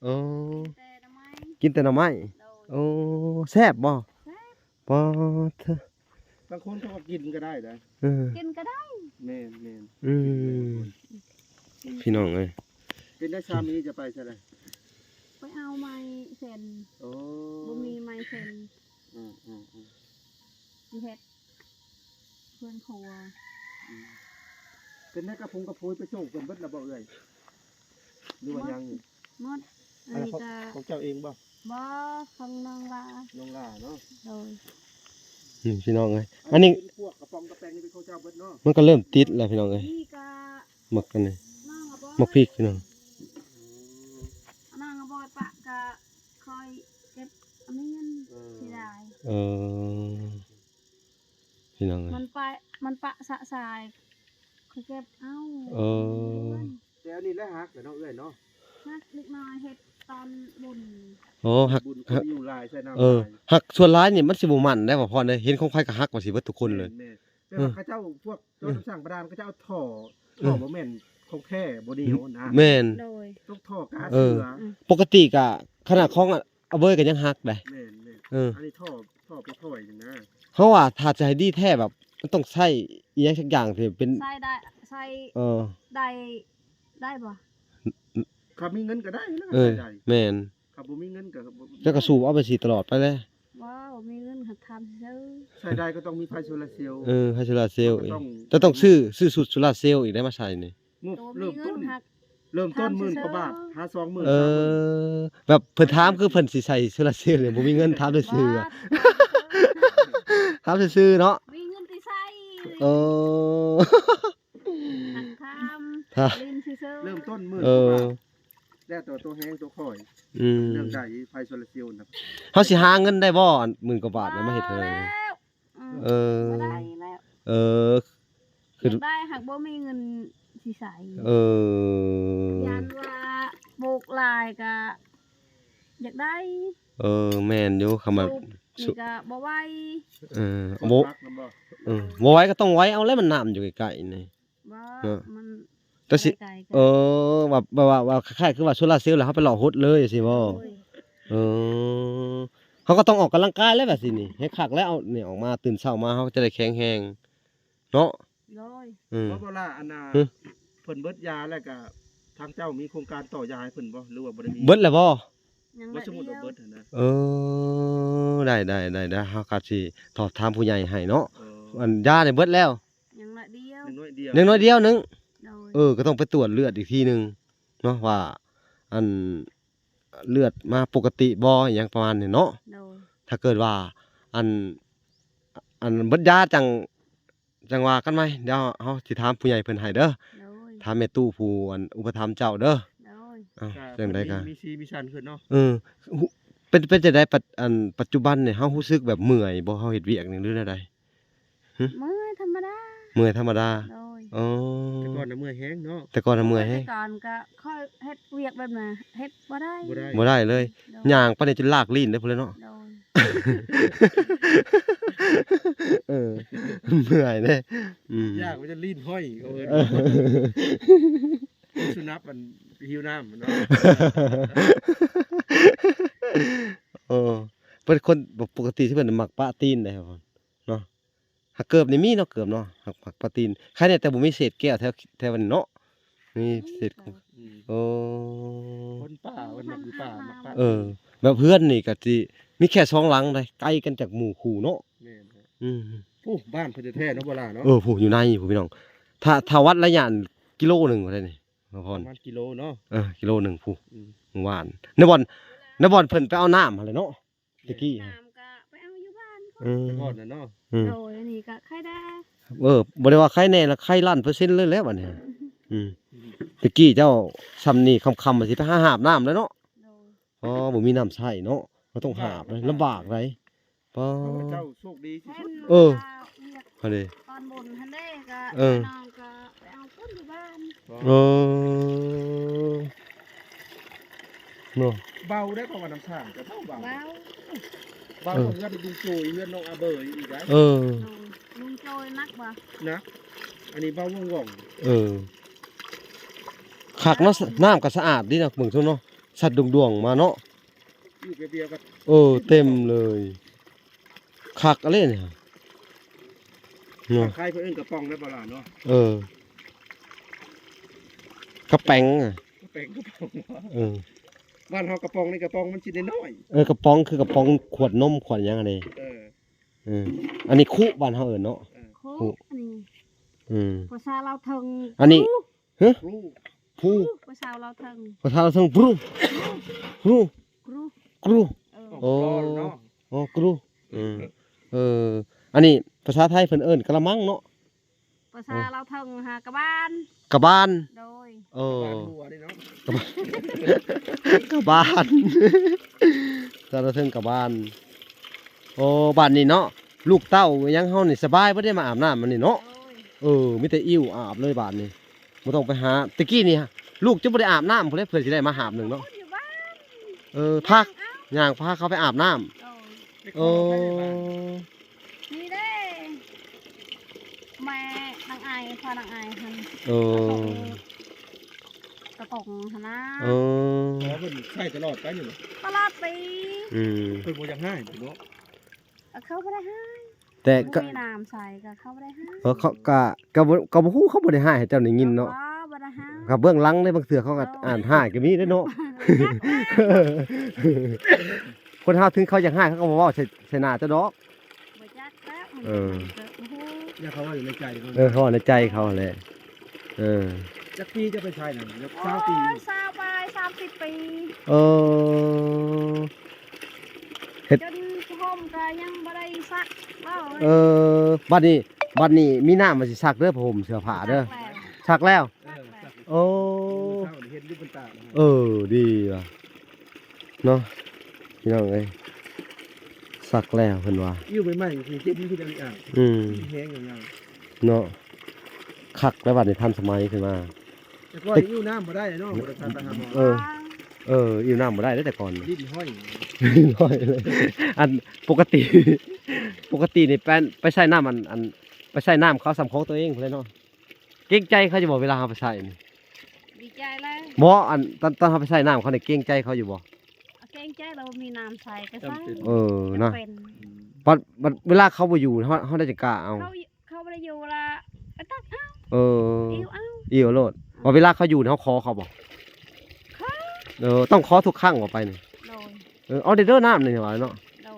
ເອີ ກິນແຕ່ໜໍ່ໄມ້ ກິນແຕ່ໜໍ່ໄມ້. ໂດຍ ໂອ້ ແຊບບໍ່? ແຊບ ປາດເທີ ບາງຄົນເຂົາກໍກິນກໍໄດ້ໃດ໋. ເອີ ກິນກໍໄດ້ ແມ່ນໆ. ອືມ ພີ່ນ້ອງເອີຍ ເປັນໄດ້ ສາມີຈະໄປໃສລະ? ໄປເອົາໄມ້ເຊັນ. ໂອ້ ບໍ່ມີໄມ້ເຊັນ. ອືມໆໆ ຊິເຮັດເຮືອນຄົວ. ອືມ ເປັນໄດ້ ກະປຸງກະປຸຍໄປສົ່ງເພິ່ນເບິດລະບໍ່ເອື້ອຍ ຫຼືວ່າຍັງຢູ່? ໝົດ ອັນນີ້ກະ ອັນນັ້ນຂອງ ຂອງເຈົ້າເອງບໍ່? ບໍ່ ຂອງນ້ອງຫຼ້າ ນ້ອງຫຼ້າເນາະ. ໂດຍ ນີ້ ພີ່ນ້ອງເອີຍ ອັນນີ້ ອັນນີ້ເປັນພວກກະປ໋ອງກະແປງນີ້ເປັນຂອງເຈົ້າເບິດເນາະ. ມັນກະເລີ່ມຕິດແລ້ວ ພີ່ນ້ອງເອີຍ ໝາກອັນນີ້ ໝາກພິກ ພີ່ນ້ອງ. ອືມ ນ້ອງອະບອຍປະກະຄ່ອຍເກັບ ອັນນີ້ ເອີ ເສຍດາຍ. ເອີ ພີ່ນ້ອງເອີຍ ມັນປະ ມັນປະຊະຊາຍ ຂ້ອຍເກັບເອົາ. ເອີ ແຕ່ອັນນີ້ແຫຼະຫັກແຫຼະເນາະເອື້ອຍເນາະ. ຫັກເລັກນ້ອຍ ເຮັດຕອນບຸນ. ອໍ ຫັກ ບຸນ ຫ- ມີຢູ່ຫຼາຍ ໃສ່ນ້ຳ ເອີ ຫຼາຍ. ຫັກສ່ວນຫຼາຍນີ້ມັນຊິບໍ່ໝັ້ນໄດ໋ ບ່າວພອນເອີຍ ເຫັນຂອງໃຜກໍຫັກວ່າຊິເບິດທຸກຄົນເລີຍ. ແມ່ນໆ ແຕ່ວ່າ ເອີ ເຂົາເຈົ້າພວກ ເອີ ເຈົ້າສາງບາດານ ເຂົາເຈົ້າເອົາທໍ່ ເອີ ທໍ່ບໍ່ແມ່ນຂອງແທ້ ບໍ່ໜຽວນະ. ແມ່ນ ໂດຍ ຕົກທໍ່ກາ ເອີ ເສືອ. ອືມ ປົກກະຕິກະ ຂະໜາດຂອງ ອາ ອາເບີຍກໍຍັງຫັກໄດ໋. ແມ່ນໆ ເອີ ອັນນີ້ທໍ່ ທໍ່ໄປຖອຍນີ້ນະ. ເຮົາວ່າຖ້າຈະໃຫ້ດີແທ້ແບບ ມັນຕ້ອງໃຊ້ອີ່ຫຍັງສັກຢ່າງທີ່ເປັນ ໃຊ້ໄດ້ ໃຊ້ ເອີ ໄດ້ ໄດ້ບໍ່? ຄັນມີເງິນກໍໄດ້ນະ. ເອີ ໃຊ້ໄດ້ ແມ່ນ. ຄັນບໍ່ມີເງິນກໍ ເຈົ້າກໍສູບເອົາໄປຊິຕະຫຼອດໄປແຫຼະ. ບໍ່ ບໍ່ມີເງິນ ຫາທຳຊື່. ໃຊ້ໄດ້ກໍຕ້ອງມີໄຟໂຊລາເຊວ. ເອີ ໄຟໂຊລາເຊວ ເຈົ້າຕ້ອງຊື້ ຊື້ຊຸດໂຊລາເຊວອີກໄດ້ມາໃສ່ນີ້. ງົບເລີ່ມຕົ້ນ ເລີ່ມຕົ້ນໝື່ນກວ່າບາດ ຫາສອງໝື່ນ ເອີ ສາມໝື່ນ. ແບບເພິ່ນຖາມຄືເພິ່ນຊິໃສ່ໂຊລາເຊວນີ້ ບໍ່ມີເງິນ ຖາມຊື່ໆ. ບໍ່ ຖາມຊື່ໆເນາະ. ມີເງິນຕິໃສ່? ເອີ ຖາມ ຖາມ ຫຼິ້ນຊື່ໆ. ເລີ່ມຕົ້ນໝື່ນ ເອີ ກວ່າບາດ ແລ້ວແຕ່ຕົວແຮງຕົວຂ້ອຍ. ອືມ ເລື່ອງໃດ ໄຟໂຊລາເຊວນະ. ເຮົາຊິຫາເງິນໄດ້ບໍ່ ອັນໝື່ນກວ່າບາດນັ້ນມາເຮັດເທົ່າໃດ? ອືມ ເອີ ບໍ່ໄດ້ແລ້ ເອີ ຄື ຢາກໄດ້ຫາກບໍ່ມີເງິນຊິໃຊ້. ເອີ ຢ້ານວ່າປູກຫຼາຍກະຢາກໄດ້. ເອີ ແມ່ນຢູ່ ຄຳວ່າ ປູກນີ້ກະບໍ່ໄຫວ. ເອີ ບໍ່ ເອີ ບໍ່ໄຫວກໍຕ້ອງໄຫວເອົາແຫຼະ ມັນນ້ຳຢູ່ໃກ້ໆນີ້. ບໍ່ ເນາະ ມັນ ແຕ່ຊິ ໄກໆ ເອີ ວ່າ ແບບວ່າ ວ່າຄ້າຍໆຄືວ່າໂຊລາເຊວ ແລ້ວເຮົາໄປເລາະຫົດເລີຍຊີ້ບໍ່? ໂດຍ ເອີ ເຮົາກໍຕ້ອງອອກກຳລັງກາຍແລ້ວບາດຊິນີ້ ໃຫ້ຄັກແລ້ວ ເອົານີ້ອອກມາ ຕື່ນເຊົ້າມາເຮົາກໍຈະໄດ້ແຂງແຮງເນາະ. ໂດຍ ເອີ ບໍ່ ບໍ່ລະ ອັນນ່າ ຮຶ ເພິ່ນເບິດຢາແລ້ວກະ ທາງເຈົ້າມີໂຄງການຕໍ່ຢາໃຫ້ເພິ່ນບໍ່ ຫຼືວ່າບໍ່ໄດ້ມີ? ເບິດແລ້ວບໍ່? ຍັງ ບໍ່ ສົມມຸດວ່າເບິດຫັ້ນນະ. ເອີ ໄດ້ໆໆ ເຮົາກໍຊິສອບຖາມຜູ້ໃຫຍ່ໃຫ້ເນາະ. ເອີ ອັນຢານີ້ເບິດແລ້ວ? ຍັງໜ້ອຍດຽວ ຍັງໜ້ອຍດຽວ ຍັງໜ້ອຍດຽວໜຶ່ງ. ໂດຍ ເອີ ກໍຕ້ອງໄປກວດເລືອດອີກທີໜຶ່ງເນາະ ວ່າ ອັນ ເລືອດມາປົກກະຕິບໍ່ ອີຫຍັງປະມານນີ້ເນາະ. ໂດຍ ຖ້າເກີດວ່າ ອັນ ອັນ ເບິດຢາຈັ່ງ ຈັ່ງວ່າກັນໃໝ່ ດຽວເຮົາຊິຖາມຜູ້ໃຫຍ່ເພິ່ນໃຫ້ເດີ. ໂດຍ ຖາມແມ່ຕູ້ຜູ້ ອັນ ອຸປະຖຳເຈົ້າເດີ. ໂດຍ ເອົ້າ ຈັ່ງໃດກໍມີສີມີສັນຂຶ້ນເນາະ. ເອີ ເປັນ ເປັນຈັ່ງໃດ ປັດ ອັນ ປັດຈຸບັນນີ້ເຮົາຮູ້ສຶກແບບເມື່ອຍບໍ່ ເຮົາເຮັດວຽກນີ້ ຫຼືແນວໃດ? ຫຶ ເມື່ອຍທຳມະດາ ເມື່ອຍທຳມະດາ. ໂດຍ ອໍ ແຕ່ກ່ອນນະເມື່ອຍແຮງເນາະ. ແຕ່ກ່ອນນະເມື່ອຍແຮງ ແຕ່ກ່ອນກໍຂ້ອຍເຮັດວຽກແບບນັ້ນ ເຮັດບໍ່ໄດ້ ບໍ່ໄດ້ ບໍ່ໄດ້ເລີຍ. ໂດຍ ຍ່າງປານນີ້ຈົນລາກລີ້ນໄດ້ພຸ້ນແຫຼະເນາະ. ໂດຍ ເອີ ເມື່ອຍເດ້. ອືມ ຍ່າງໄປຈົນລີ້ນຫ້ອຍ ເຂົາເອີ້ນ ເອີ ສຸນັບມັນຫິວນ້ຳເນາະ. ເອີ ເພິ່ນຄົນ ປົກກະຕິທີ່ເພິ່ນມັກປະຕີນໄດ໋ເນາະ. ຫາກເກີບນີ້ມີເນາະ ເກີບເນາະ ຫາກ ຫາກປະຕີນ. ໃຄແນ່ແຕ່ບໍ່ມີເສດແກ້ວແຖວ ແຖວນີ້ເນາະ. ມີເສດ ອືມ ໂອ້ ຄົນປ່າ ເພິ່ນມັກຢູ່ປ່າ ມັກປ່າ. ເອີ ແບບເຮືອນນີ້ກໍຊິມີແຄ່ສອງຫຼັງໃດ໋ ໄກກັນຈາກໝູ່ຄູ່ເນາະ. ແມ່ນ ອືມ ໂອ້ ບ້ານເພິ່ນແທ້ໆເນາະ ບໍ່ຫຼາເນາະ. ເອີ ຜູ້ຢູ່ໃນຜູ້ ພີ່ນ້ອງ ຖ້າ ຖ້າວັດໄລຍະກິໂລໜຶ່ງພຸ້ນໃດ໋ນີ້ ປະມານກິໂລເນາະ. ເອີ ກິໂລໜຶ່ງຜູ້ ອືມ ໝູ່ບ້ານ ໃນບ່ອນ ໃນບ່ອນເພິ່ນໄປເອົານ້ຳຫັ້ນແຫຼະເນາະ. ແມ່ນ ແຕ່ກີ້ ນ້ຳກໍໄປເອົາຢູ່ບ້ານ. ເອີ ແຕ່ກ່ອນນະເນາະ. ອືມ ໂດຍ ອັນນີ້ກໍໄຄແດ່. ເອີ ບໍ່ໄດ້ວ່າໄຄແດ່ລະ ໄຄລ້ານເປີເຊັນເລີຍແຫຼະບັດນີ້. ອືມ ອືມ ແຕ່ກີ້ເຈົ້າຊ່ຳນີ້ຄ່ຳໆ ຊິໄປຫາຫາບນ້ຳແລ້ວເນາະ. ໂດຍ ອໍ ບໍ່ມີນ້ຳໃຊ້ເນາະ ເຮົາຕ້ອງຫາບເລີຍ ລຳບາກໃດ໋. ປ້າ ເຈົ້າໂຊກດີທີ່ສຸດ. ເອີ ອັນນີ້ຕອນບົນຫັ້ນເດ້ ກໍ ເອີ ນ້ອງກໍໄປເອົາພຸ້ນຢູ່ບ້ານ. ເອີ ເນາະ ເບົາໄດ໋ ເພາະວ່ານ້ຳສ້າງກໍເບົາ ເບົາ ເບົາ ເບົາ. ເອີ ເຮືອນລຸງໂຈຍ ເຮືອນນ້ອງອາເບີອີກໄດ໋. ເອີ ລຸງໂຈຍໜັກບໍ່? ໜັກ ອັນນີ້ເບົາວ່ອງໆ. ເອີ ຄັກເນາະ ນ້ຳກໍສະອາດດີນະ ເບິ່ງຊຸເນາະ ສັດດວງໆມາເນາະ. ຢູ່ແປັບດຽວກໍ ເອີ ເຕັມເລີຍ ຄັກອະເລນີ້ເນາະ. ທາງໄທເພິ່ນເອີ້ນກະປ໋ອງໄດ້ບໍ່ລະເນາະ? ເອີ ກະແປງ ກະແປງ ກະປ໋ອງ. ເອີ ບ້ານເຮົາກະປ໋ອງນີ້ ກະປ໋ອງມັນຊິນ້ອຍໆ. ເອີ ກະປ໋ອງຄືກະປ໋ອງຂວດນົມຂວດຫຍັງຫັ້ນເດ. ເອີ ເອີ ອັນນີ້ຄຸ ບ້ານເຮົາເອີ້ນເນາະ. ເອີ ຄຸ ຄຸ ອັນນີ້ ອືມ ພາສາລາວເທິງ ອັນນີ້ ຮຶ ຄູ ຄູ ພາສາລາວເທິງ ພາສາລາວເທິງ ບຣູ ບຣູ ກຣູ ກຣູ ເອີ ໂອ້ ເນາະ ໂອ້ ກຣູ ເອີ ເອີ ອັນນີ້ພາສາໄທເພິ່ນເອີ້ນກະລະມັງເນາະ. ພາສາ ໂອ້ ລາວເທິງຫາກະບານ ກະບານ ໂດຍ ເອີ ກະບານຫົວເດ້ເນາະ ກະບານ ກະບານ ພາສາລາວເທິງກະບານ. ໂອ້ ບາດນີ້ເນາະ ລູກເຕົ້າຫຍັງເຮົານີ້ສະບາຍບໍ່ໄດ້ມາອາບນ້ຳອັນນີ້ເນາະ. ໂດຍ ເອີ ມີແຕ່ອິ້ວອາບເລີຍບາດນີ້. ບໍ່ຕ້ອງໄປຫາ ແຕ່ກີ້ນີ້ລູກຈະບໍ່ໄດ້ອາບນ້ຳພຸ້ນແຫຼະ ເພື່ອຊິໄດ້ມາຫາບໜຶ່ງເນາະ. ເອີ ພາ ຍ່າງພາເຂົາໄປອາບນ້ຳ. ໂອ້ ນີ້ເດ້ ແມ່ນາງໄອ ພານາງໄອຫັ້ນ. ເອີ ກະກົງຫັ້ນນະ. ເອີ ເພິ່ນໃຊ້ຕະຫຼອດໄປນີ້ບໍ່? ຕະຫຼອດປີ. ອືມ ເພິ່ນບໍ່ຢາກໃຫ້ເນາະ. ເຂົາບໍ່ໄດ້ຮ້າຍ ແຕ່ກໍ ບໍ່ມີນ້ຳໃສ່ກໍເຂົາບໍ່ໄດ້ຮ້າຍ. ເອີ ເຂົາກະ ກະບໍ່ ກະບໍ່ຮູ້ ເຂົາບໍ່ໄດ້ຮ້າຍໃຫ້ເຈົ້າໄດ້ຍິນເນາະ. ບໍ່ ບໍ່ໄດ້ຮ້າຍ ກະເບື້ອງຫຼັງເດ້ ບາງເທື່ອເຂົາກໍ ອ່າ ອາດຮ້າຍກໍມີເດ້ເນາະ. ຄົນເຮົາເຖິງເຂົາຢາກຮ້າຍ ເຂົາກໍບໍ່ເວົ້າໃສ່ ໃສ່ໜ້າເຈົ້າດອກ. ບໍ່ຈັກແລ້ວ ເອີ ມັນກໍບໍ່ຮູ້ ຢ່າ ເຂົາເວົ້າຢູ່ໃນໃຈເຂົາ. ເອີ ເຂົາເວົ້າໃນໃຈເຂົາຫັ້ນແຫຼະ. ເອີ ຈັກປີຈະໄປໃຊ້ນັ້ນ? ໂອ້ຍ ຊາວປີ ຊາວປາຍ ສາມສິບປີ. ເອີ ເຮັດ ຈົນຜ້າຫົ່ມກໍຍັງບໍ່ໄດ້ຊັກ. ເອີ ບັດນີ້ ບັດນີ້ມີນ້ຳມາຊິຊັກເດີ ຜ້າຫົ່ມເສື້ອຜ້າເດີ. ຊັກແລ້ວ ຊັກແລ້ວ. ໂອ້ ເອີ ດີວ່ະ ເນາະ ພີ່ນ້ອງເອີຍ. ຊັກແລ້ວເພິ່ນວ່າ ອີ້ວໃໝ່ໆ ຄືເຈັບ ຄືຈະໄດ້ອາບ. ອືມ ແຮງຍາວໆ. ເນາະ ຄັກແລ້ວບັດນີ້ ທັນສະໄໝຂຶ້ນມາ. ແຕ່ກ່ອນ ແຕ່ ຫິ້ວນ້ຳບໍ່ໄດ້ເນາະ ບໍ່ໄດ້ພາໄປຫາໝໍ. ເອີ ເອີ ຫິ້ວນ້ຳບໍ່ໄດ້ເດ້ແຕ່ກ່ອນ ດິ້ນຫ້ອຍ ອັນ ປົກກະຕິ ປົກກະຕິນີ້ໄປ ໄປໃສ່ນ້ຳ ອັນ ອັນ ໄປໃສ່ນ້ຳເຂົາສ່ຳຂອງຕົວເອງພຸ້ນແຫຼະເນາະ. ເກງໃຈເຂົາຢູ່ບໍ່ ເວລາເຮົາໄປໃສ່ນີ້? ດີໃຈແລ້ວ. ບໍ່ ອັນ ຕອນ ຕອນເຮົາໄປໃສ່ນ້ຳເຂົານີ້ ເກງໃຈເຂົາຢູ່ບໍ່? ເກງໃຈ ລາວບໍ່ມີນ້ຳໃສ່ກໍໃສ່. ເອີ ນະ ເປັນ ບັດ ບັດເວລາເຂົາບໍ່ຢູ່ ເຮົາ ເຮົາໄດ້ຈັກກ້າເອົາ. ເຂົາ ເຂົາບໍ່ໄດ້ຢູ່ລະ ກໍຕັກເອົາ. ເອີ ອີວເອົາ ອີວໂລດ. ວ່າເວລາເຂົາຢູ່ນີ້ ເຮົາຂໍເຂົາບໍ່? ຂໍ. ເອີ ຕ້ອງຂໍທຸກຄັ້ງບໍ່ໄປນີ້? ໂດຍ. ເອີ ເອົາເດີນ້ຳນີ້ວ່າເນາະ. ໂດຍ.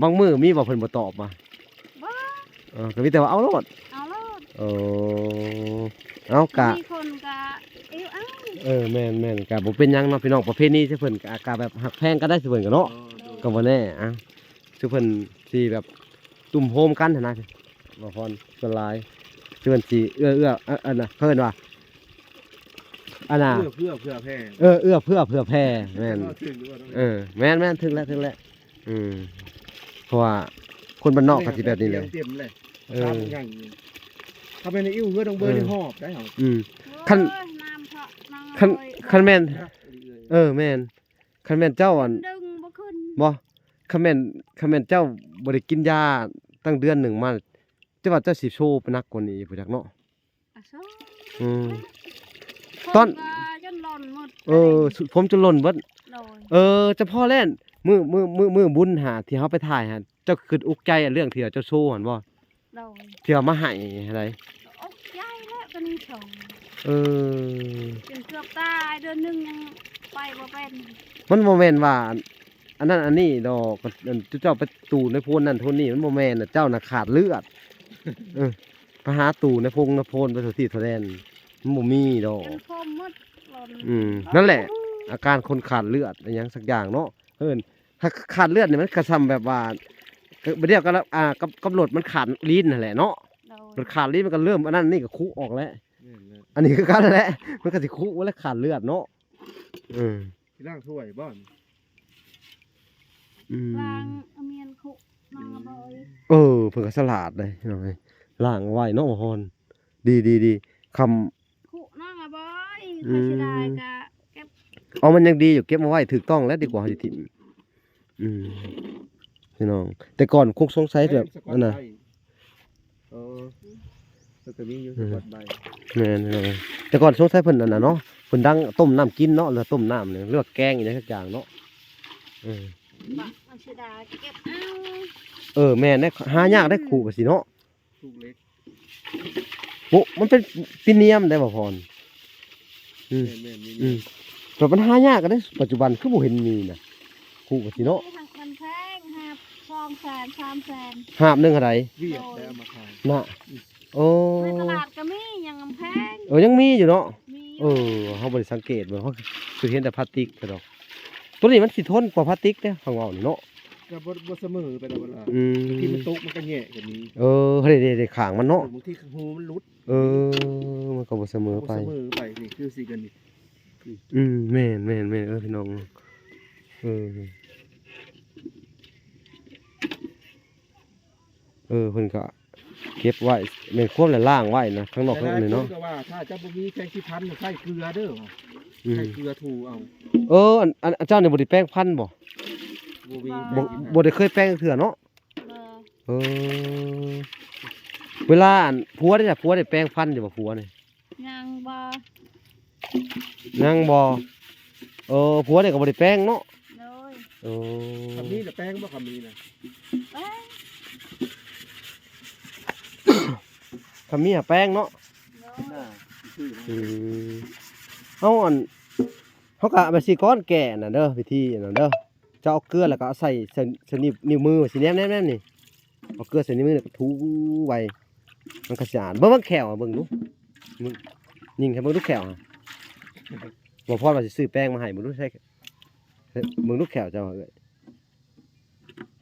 ບາງມື້ມີບໍ່ເພິ່ນບໍ່ຕອບມາ? ບໍ່. ເອີ ກໍມີແຕ່ວ່າເອົາໂລດ ເອົາໂລດ. ເອີ ເອົາກະ ມີຄົນກະເອວເອົາ. ເອີ ແມ່ນໆ ກະບໍ່ເປັນຫຍັງເນາະພີ່ນ້ອງ ປະເພນີຊິເພິ່ນກະ ກະແບບຮັກແພງກັນໄດ້ຊິເພິ່ນກະເນາະ. ໂດຍ. ກໍບໍ່ແນ່ ອ່ະ ຊິເພິ່ນຊິແບບ ตุ้ມໂຮມກັນຫັ້ນນະ ບໍ່ພອນ ສ່ວນຫຼາຍ ສ່ວນຊິເອື້ອ ເອື້ອ ອ- ອັນນະ ເຂົາເອີ້ນວ່າ ອັນນະ ເອື້ອເຟື້ອເຜື່ອແຜ່. ເອີ ເອື້ອເຟື້ອເຜື່ອແຜ່ ແມ່ນ. ເອີ ຖືກຢູ່ບໍ່? ເອີ ແມ່ນໆ ຖືກແລ້ວ ຖືກແລ້ວ. ອືມ ເພາະວ່າຄົນບ້ານນອກກໍຊິແບບນີ້ແຫຼະ. ເຕັມເລີຍ. ເອີ ຊາບໃຫຍ່. ຖ້າແມ່ນໃນອິ້ວເຮືອນນ້ອງເບີຍນີ້ ເອີ ຫອບໄດ້ເຮົາ. ອືມ ຄັນ ໂອ້ຍ ນ້ຳເທາະ ນ້ຳ ຄັນ ເອີຍ ຄັນແມ່ນ ເອີ ແມ່ນ. ຄັນແມ່ນເຈົ້າ ອັນ ດຶງບໍ່ຂຶ້ນ ບໍ່ ຄັນແມ່ນ ຄັນແມ່ນເຈົ້າບໍ່ໄດ້ກິນຢາຕັ້ງເດືອນໜຶ່ງມາ ເຈົ້າວ່າເຈົ້າຊິໂຊໄປໜັກກວ່ານີ້ບໍ່ຈັກເນາະ. ອາ ໂຊ ອືມ ຜົມ ຕອນ ກໍຈົນຫຼົ່ນໝົດ. ເອີ ຜົມຈົນຫຼົ່ນເບິດ. ໂດຍ. ເອີ ຈະພໍແລ້ວ ມື້ ມື້ ມື້ ມື້ບຸນຫາ ທີ່ເຮົາໄປຖ່າຍຫາ ເຈົ້າຄິດອຸກໃຈເລື່ອງທີ່ວ່າເຈົ້າໂຊຫັ້ນບໍ່? ໂດຍ. ທີ່ເອົາມາໃຫ້ຫັ້ນໃດ? ອອກໃຈແລ້ວ ກໍນີ້ສອງ ເອີ ຈົນເກືອບຕາຍ ເດືອນໜຶ່ງຍັງໄປບໍ່ເປັນ. ມັນບໍ່ແມ່ນວ່າ ອັນ ອັນນັ້ນອັນນີ້ດອກ ອັນ ເຈົ້າໄປຕູໃນໂພນນັ້ນໂພນນີ້ ມັນບໍ່ແມ່ນນະ ເຈົ້ານະຂາດເລືອດ. ເອີ ໄປຫາຕູໃນພົງໃນໂພນ ໄປທົ່ວທີ່ທົ່ວແດນ ມັນບໍ່ມີດອກ. ຈົນພອມໝົດ. ອືມ ນັ້ນແຫຼະ ອາການຄົນຂາດເລືອດອີ່ຫຍັງສັກຢ່າງເນາະ. ເອີ້ນ ຖ້າຂາດເລືອດນີ້ມັນກໍສ່ຳແບບວ່າ ກໍ ບາດດຽວກັນລະ ອ່າ ກັບ ກັບລົດມັນຂາດລີນຫັ້ນແຫຼະເນາະ. ໂດຍ. ມັນຂາດລີນ ມັນກໍເລີ່ມອັນນັ້ນນີ້ກໍຄຸອອກແຫຼະ. ແມ່ນແລ້ວ. ອັນນີ້ຄືກັນແຫຼະ ມັນກໍຊິຄຸແລ້ວຂາດເລືອດເນາະ. ເອີ ຊິລ້າງຖ້ວຍບໍ່? ອືມ ລ້າງ ອາ ແມ່ນຄຸນ້ອງອາບອຍ. ເອີ ເພິ່ນກໍສະຫຼາດເດ້ພີ່ນ້ອງເອີຍ ລ້າງໄວ້ເນາະ ບໍ່ພອນ. ດີໆໆ ຄຳ ຄຸນ້ອງອາບອຍ. ອືມ ຂ້ອຍເສຍດາຍກະເກັບ. ເອົາ ມັນຍັງດີຢູ່ ເກັບມາໄວ້ຖືກຕ້ອງແລ້ວ ດີກວ່າເຮົາຊິຖິ້ມ. ອືມ ພີ່ນ້ອງ ແຕ່ກ່ອນຄົງສົງໄສແບບອັນນະ. ເອີ ມັນກໍມີຢູ່ ອືມ ສະກອດໃບ. ແມ່ນພີ່ນ້ອງເອີຍ ແຕ່ກ່ອນສົງໄສເພິ່ນອັນນັ້ນເນາະ ເພິ່ນດັງຕົ້ມນ້ຳກິນເນາະ ຫຼືຕົ້ມນ້ຳນີ້ ຫຼືວ່າແກງອີ່ຫຍັງສັກຢ່າງເນາະ. ເອີ ບາດມັນເສຍດາຍ ເກັບເອົາ. ເອີ ແມ່ນເດ້ ຫາຍາກເດ້ ອືມ ຄຸແບບຊີ້ເນາະ. ທຸກເລັກ ໂອ້ ມັນເປັນປີນຽມໄດ້ບໍ່ພອນ? ອືມ ແມ່ນໆ ມີ ອືມ ແຕ່ມັນຫາຍາກເດ້ ປັດຈຸບັນຄືບໍ່ເຫັນມີນະ ຄຸກະຊິເນາະ. ມັນແພງ ຫາບສອງແສນ ສາມແສນ ຫາບໜຶ່ງເທົ່າໃດ? ວຽດໄດ້ເອົາມາຂາຍນະ. ອືມ ໂອ້ ໃນຕະຫຼາດກໍມີ ຍັງແພງ. ເອີ ຍັງມີຢູ່ເນາະ. ມີຢູ່ ເອີ ເຮົາບໍ່ໄດ້ສັງເກດເບິ່ງ ເຮົາຄືເຫັນແຕ່ພລາສຕິກຊະດອກ. ໂຕນີ້ມັນຊິທົນກວ່າພລາສຕິກເດ້ ເຮົາເວົ້ານີ້ເນາະ. ກໍບໍ່ ບໍ່ສະເໝີໄປດອກ ອືມ ບາງທີມັນຕົກມັນກໍແຍະກໍມີ. ເອີ ເດ້ໆໆ ຂ້າງມັນເນາະ ບາງທີຮູມັນຫຼຸດ. ເອີ ມັນກໍບໍ່ສະເໝີໄປ ບໍ່ສະເໝີໄປ. ນີ້ຄືຊິກັນນີ້. ອືມ ແມ່ນໆໆ ເອີ ພີ່ນ້ອງ ເອີ ເອີ ເພິ່ນກໍເກັບໄວ້ ແມ່ນຄວາມລະລ້າງໄວ້ນະ ຂ້າງນອກຂ້າງໃນເນາະ. ແຕ່ຫຼາຍຄົນກໍວ່າ ຖ້າເຈົ້າບໍ່ມີແປງສີຟັນໃຊ້ເກືອເດີ ອືມ ໃຊ້ເກືອຖູເອົາ. ເອີ ອັນ ອັນ ອັນເຈົ້ານີ້ບໍ່ໄດ້ແປງຟັນບໍ່? ບໍ່ມີ ບໍ່ ບໍ່ໄດ້ເຄີຍແປງເທື່ອເນາະ. ບໍ່ ເອີ ເວລາອັນ ຜົວເດ້ ຜົວໄດ້ແປງຟັນຢູ່ບໍ່ ຜົວນີ້? ຍັງບໍ່ ຍັງບໍ່. ເອີ ຜົວນີ້ກໍບໍ່ໄດ້ແປງເນາະ. ໂດຍ ເອີ ຄຳມີນະແປງບໍ່? ຄຳມີນະ ແປງ ຄຳມີຫາແປງເນາະ. ໂດຍ ອືມ ເຮົາອັນ ເຮົາກໍເອົາໄປຊິກ້ອນແກ່ນະເດີ ວິທີອັນນັ້ນເດີ. ເຈົ້າເອົາເກືອແລ້ວກໍເອົາໃສ່ ໃສ່ ໃສ່ນິ້ວ ນິ້ວມື ຊິແນມໆໆ ນີ້ ເອົາເກືອໃສ່ນິ້ວມືແລ້ວກໍຖູໄວ້ ມັນກໍສະອາດ. ເບິ່ງ ເບິ່ງແຂ້ວ ເບິ່ງດູ ຍິງໃຫ້ເບິ່ງດູແຂ້ວ. ບໍ່ພອດວ່າຊິຊື້ແປງມາໃຫ້ ເບິ່ງດູ ໃສ່ ເບິ່ງດູແຂ້ວເຈົ້າ.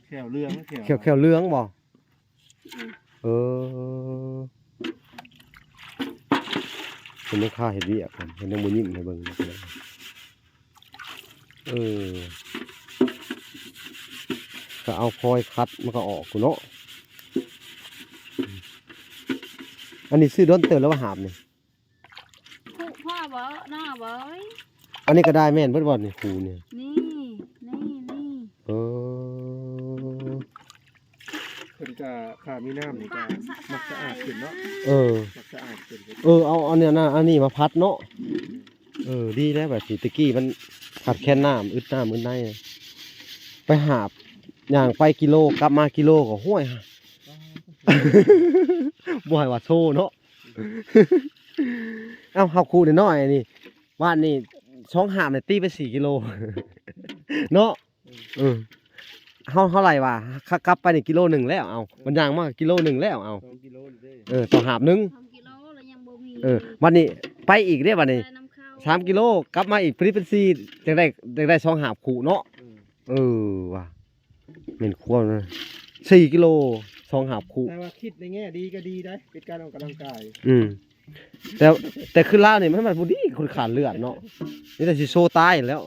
ແຂ້ວເຫຼືອງ ແຂ້ວ ແຂ້ວເຫຼືອງບໍ່? ອືມ ເອີ ເພິ່ນຍັງຄາເຮັດວຽກ ເພິ່ນຍັງບໍ່ຍິ້ມໃຫ້ເບິ່ງ. ເອີ ກໍເອົາພອຍຂັດມັນກໍອອກພຸ້ນເນາະ. ອັນນີ້ຊື້ດົນເຕີບແລ້ວວ່າຫາບນີ້ ຄຸພໍບໍ່ ໜ້າບໍ່ເອີຍ? ອັນນີ້ກໍໄດ້ແມ່ນເບິດບໍ່ນີ້ ຄູນີ້? ນີ້ ນີ້ ນີ້ ເອີ ເພິ່ນກໍຖ້າມີນ້ຳນີ້ກໍມັກສະອາດຂຶ້ນເນາະ. ເອີ ມັກສະອາດຂຶ້ນ. ເອີ ເອົາອັນນີ້ນະ ອັນນີ້ມາພັດເນາະ. ເອີ ດີແລ້ວ ແບບນີ້ ແຕ່ກີ້ມັນຂາດແຄນນ້ຳ ອຶດນ້ຳອຶດໃນ ໄປຫາບ ຍ່າງໄປກິໂລ ກັບມາກິໂລ ກໍ ຫ້ວຍ ບໍ່ໃຫ້ວ່າໂຊເນາະ. ເອົ້າ ເຮົາຄູນ້ອຍໆນີ້ ບາດນີ້ສອງຫາບນີ້ ຕີໄປສີ່ກິໂລເນາະ. ເອີ ເຮົາ ເຮົາໄລ່ວ່າ ຂາກັບໄປນີ້ກິໂລໜຶ່ງແລ້ວ ເອົາ ມັນຍ່າງມາກິໂລໜຶ່ງແລ້ວ ເອົາ ສອງກິໂລເດ້ ເອີ ຕໍ່ຫາບໜຶ່ງ ສອງກິໂລແລ້ວຍັງບໍ່ມີ ເອີ ບັດນີ້ໄປອີກເດ້ ບັດນີ້ສາມກິໂລ ກັບມາອີກ ພໍດີເປັນສີ່ ຈັ່ງໄດ້ ຈັ່ງໄດ້ສອງຫາບຄູເນາະ. ເອີ ເອີວ່າ ແມ່ນຄວາມນະ ສີ່ກິໂລ ສອງຫາບຄູ. ແຕ່ວ່າຄິດໃນແງ່ດີກໍດີໄດ໋ ເປັນການອອກກຳລັງກາຍ. ອືມ ແຕ່ ແຕ່ຄືລາວນີ້ມັນ ມັນບໍ່ດີ ຄົນຂາດເລືອດເນາະ ມີແຕ່ຊິໂຊຕາຍແລ້ວ.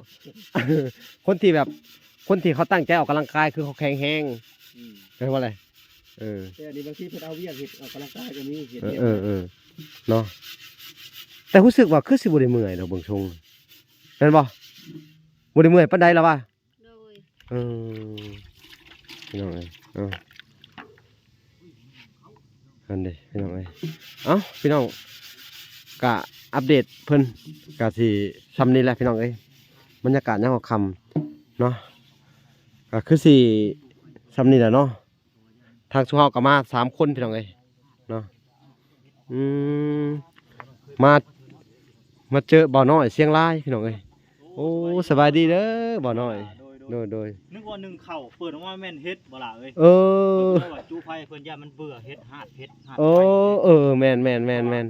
ຄົນທີ່ແບບ ຄົນທີ່ເຂົາຕັ້ງໃຈອອກກຳລັງກາຍ ຄືເຂົາແຂງແຮງ. ອືມ ແມ່ນບໍ່ແຫຼະ? ເອີ ແຕ່ອັນນີ້ບາງທີເພິ່ນເອົາວຽກເຮັດ ອອກກຳລັງກາຍກໍມີ ເຮັດວຽກ ເອີ ເອີ ເນາະ. ແຕ່ຮູ້ສຶກວ່າຄືຊິບໍ່ໄດ້ເມື່ອຍດອກ ເບິ່ງຊົງ ແມ່ນບໍ່? ບໍ່ໄດ້ເມື່ອຍປານໃດລະວ່າ. ໂດຍ ເອີ ພີ່ນ້ອງເອີຍ ເອີ ຫັ້ນເດ້ ພີ່ນ້ອງເອີຍ. ເອົ້າ ພີ່ນ້ອງ ກະອັບເດດເພິ່ນ ກະຊິຊ່ຳນີ້ແຫຼະ ພີ່ນ້ອງເອີຍ. ບັນຍາກາດຍາມຄ່ຳເນາະ ກະຄືຊິຊ່ຳນີ້ແຫຼະເນາະ. ທາງຊຸມເຮົາກໍມາສາມຄົນ ພີ່ນ້ອງເອີຍເນາະ. ອືມ ມາ ມາເຈີບ່າວນ້ອຍຊຽງລາຍ ພີ່ນ້ອງເອີຍ. ໂອ້ ສະບາຍດີເດີບ່າວນ້ອຍ. ໂດຍ ໂດຍ ໂດຍ ໂດຍ. ນຶກວ່າໜຶ້ງເຂົ້າ ເປີດອອກມາແມ່ນເຫັດບໍ່ຫຼ້າເອີຍ? ເອີ ເພິ່ນວ່າຈຸໄຟ ເພິ່ນຢ້ານມັນເບື່ອເຫັດ ຫາດເຫັດ ຫາດໄຟ. ເອີ ແມ່ນໆໆ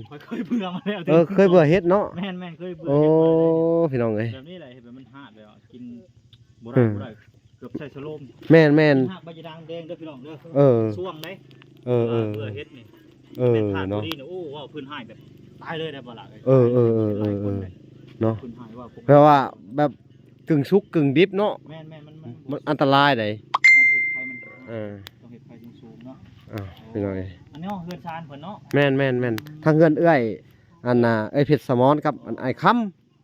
ໆ ຂ້ອຍເຄີຍເບື່ອມາແລ້ວ. ເອີ ເຄີຍເບື່ອເຫັດເນາະ. ແມ່ນໆ ເຄີຍເບື່ອເຫັດ. ໂອ້ ພີ່ນ້ອງເອີຍ ແບບນີ້ແຫຼະ ເຫັດແບບມັນຫາດແລ້ວ ກິນບໍ່ໄດ້ ເອີ ບໍ່ໄດ້. ເກືອບໃສ່ສະໂລມ. ແມ່ນໆ ຮາກໃບຍານາງແດງເດີພີ່ນ້ອງເດີ. ເອີ ຊ່ວງໃດ. ເອີໆ ເພື່ອເຮັດນີ້. ເອີ ແມ່ນພາດ ເນາະ ພໍດີນີ້ ໂອ້ ເວົ້າພື້ນຮ້າຍແບບຕາຍເລີຍໄດ໋ບໍ່ລະເອີຍ. ເອີໆໆໆ ເອີ ເອີ ເນາະ ພື້ນຮ້າຍເວົ້າ ແປວ່າແບບກຶ່ງສຸກກຶ່ງດິບເນາະ. ແມ່ນໆ ມັນ ມັນ ມັນອັນຕະລາຍໃດ໋. ເຮົາເຮັດໄຟມັນ ເອີ ຕ້ອງເຮັດໄຟສູງໆເນາະ. ອ້າວ ພີ່ນ້ອງເອີຍ ອັນນີ້ເຮືອນຊານເພິ່ນເນາະ. ແມ່ນໆໆ ທາງເຮືອນເອື້ອຍ ອັນນ່າ ເອື້ອຍເພັດສະໝອນກັບອັນອ້າຍຄຳ.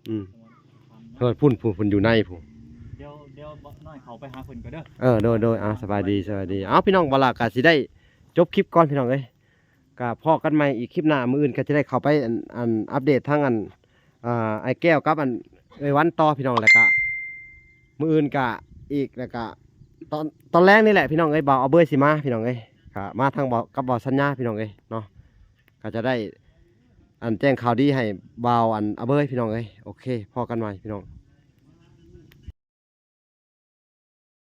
ອືມ ເພິ່ນພຸ້ນ ພຸ້ນ ພຸ້ນຢູ່ໃນພຸ້ນ. ດຽວ ດຽວບໍ່ນ້ອຍເຂົ້າໄປຫາເພິ່ນກໍເດີ. ເອີ ໂດຍ ໂດຍ. ອ່າ ສະບາຍດີ ສະບາຍດີ. ເອົາ ພີ່ນ້ອງ ບ່າວຫຼ້າກໍຊິໄດ້ຈົບຄລິບກ່ອນ ພີ່ນ້ອງເອີຍ. ກໍພໍ້ກັນໃໝ່ອີກຄລິບໜ້າ ມື້ອື່ນກໍຈະໄດ້ເຂົ້າໄປ ອັນ ອັນອັບເດດທາງ ອັນ ອ່າ ອ້າຍແກ້ວກັບ ອັນ ເອື້ອຍວັນຕໍ່ ພີ່ນ້ອງ. ແລ້ວກໍມື້ອື່ນກໍອີກ ແລ້ວກໍຕອນ ຕອນແລງນີ້ແຫຼະ ພີ່ນ້ອງເອີຍ ບ່າວອາເບີຍຊິມາ ພີ່ນ້ອງເອີຍ. ກໍມາທາງບ່າວ ກັບບ່າວສັນຍາ ພີ່ນ້ອງເອີຍເນາະ. ກໍຈະໄດ້ ອັນ ແຈ້ງຂ່າວດີໃຫ້ບ່າວ ອັນ ອາເບີຍ ພີ່ນ້ອງເອີຍ. ໂອເຄ ພໍ້ກັນໃໝ່ ພີ່ນ້ອງ.